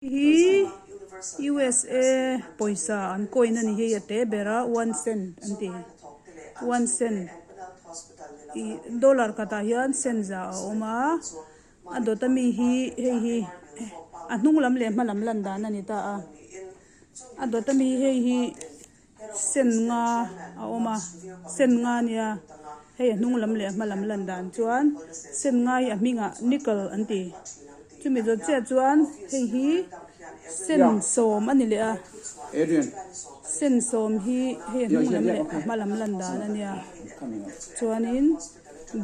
Hi USA pawisa an coin a ni hi a te ber a one cent an ti one cent ih dollar khatah hian cent za a awm a a dawt ami hi hei hi a hnung lam leh hma lam lan dan a ni ta a a dawt ami hei hi. Sen nga a awm a, sen nga nia hei a hnung lam leh a hma lam lan dan chuan sen nga hi a hmingah nickel an ti. Chumi zawt chiah chuan hei hi sen sawm a ni leh a, sen sawm hi hei a hnung lam leh a hma lam lan dan a nia chuanin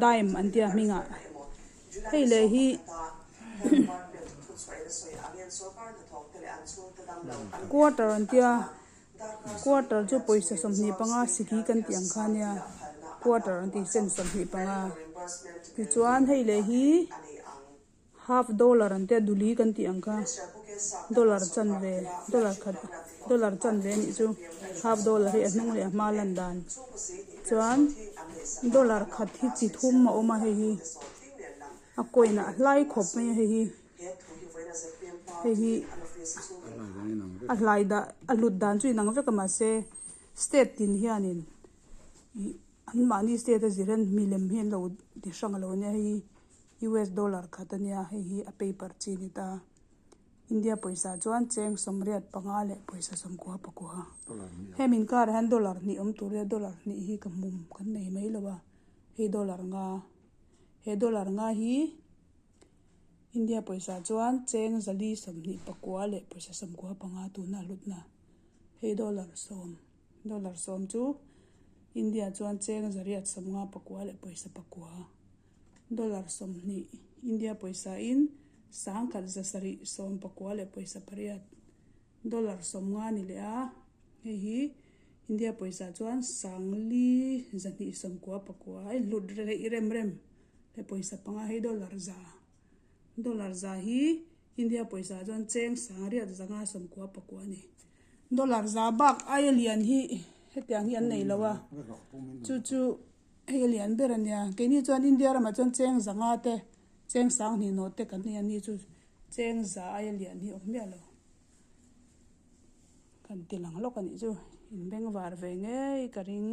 dime an tia hmingah hei leh hi quarter an tia. Quarter chu pawisa 25 siki kan tih ang kha nia quarter an tih cent 25 tichuan hei leh hi half dollar an tia duli kan tih ang kha dollar chanve dollar khat dollar chanve a nih chu half dollar hi a hnung leh a hma lan dan chuan dollar khat hi chi thum a awm a hei hi a coin ah a hlai khawp mai a hei hi. Hei hi a hlai dah a hlut dan chu inang vek a mahse state tin hianin ih anmahni state a zir hian milem hi an lo ti hrang alo ania hei hi US dollar khat ania hei hi a paper chi a ni ta India pawisa chuan cheng 85 leh pawisa 99 hemi inkarah hian dollar hnih awm tur ania dollar hnih hi ka hmu kan nei mai lo a hei dollar nga he dollar nga hi. India pawisa chuan cheng 429 leh pawisa 95 tuna hlutna hei dollar sawm dollar sawm chu India chuan cheng 859 leh pawisa pakua dollar 20 India pawisa in 1774 leh pawisa pariat dollar 50 ni leh a hei hi India pawisa chuan 4299 a inhlut rei rem rem. He pawisa panga hi dollar za dollar za hi India pawisa chuan cheng 999 a ni. Dollar za bak aia lian hi hetiang hi an nei lo a chu chu hei a lian ber a nia keini chuan India ramah chuan cheng zanga te cheng sanghnih nawh te kan nei a ni chu cheng za aia lian hi a awm miah lo kan ti lang lawk a nih chu inbengvar ve ngei ka ring.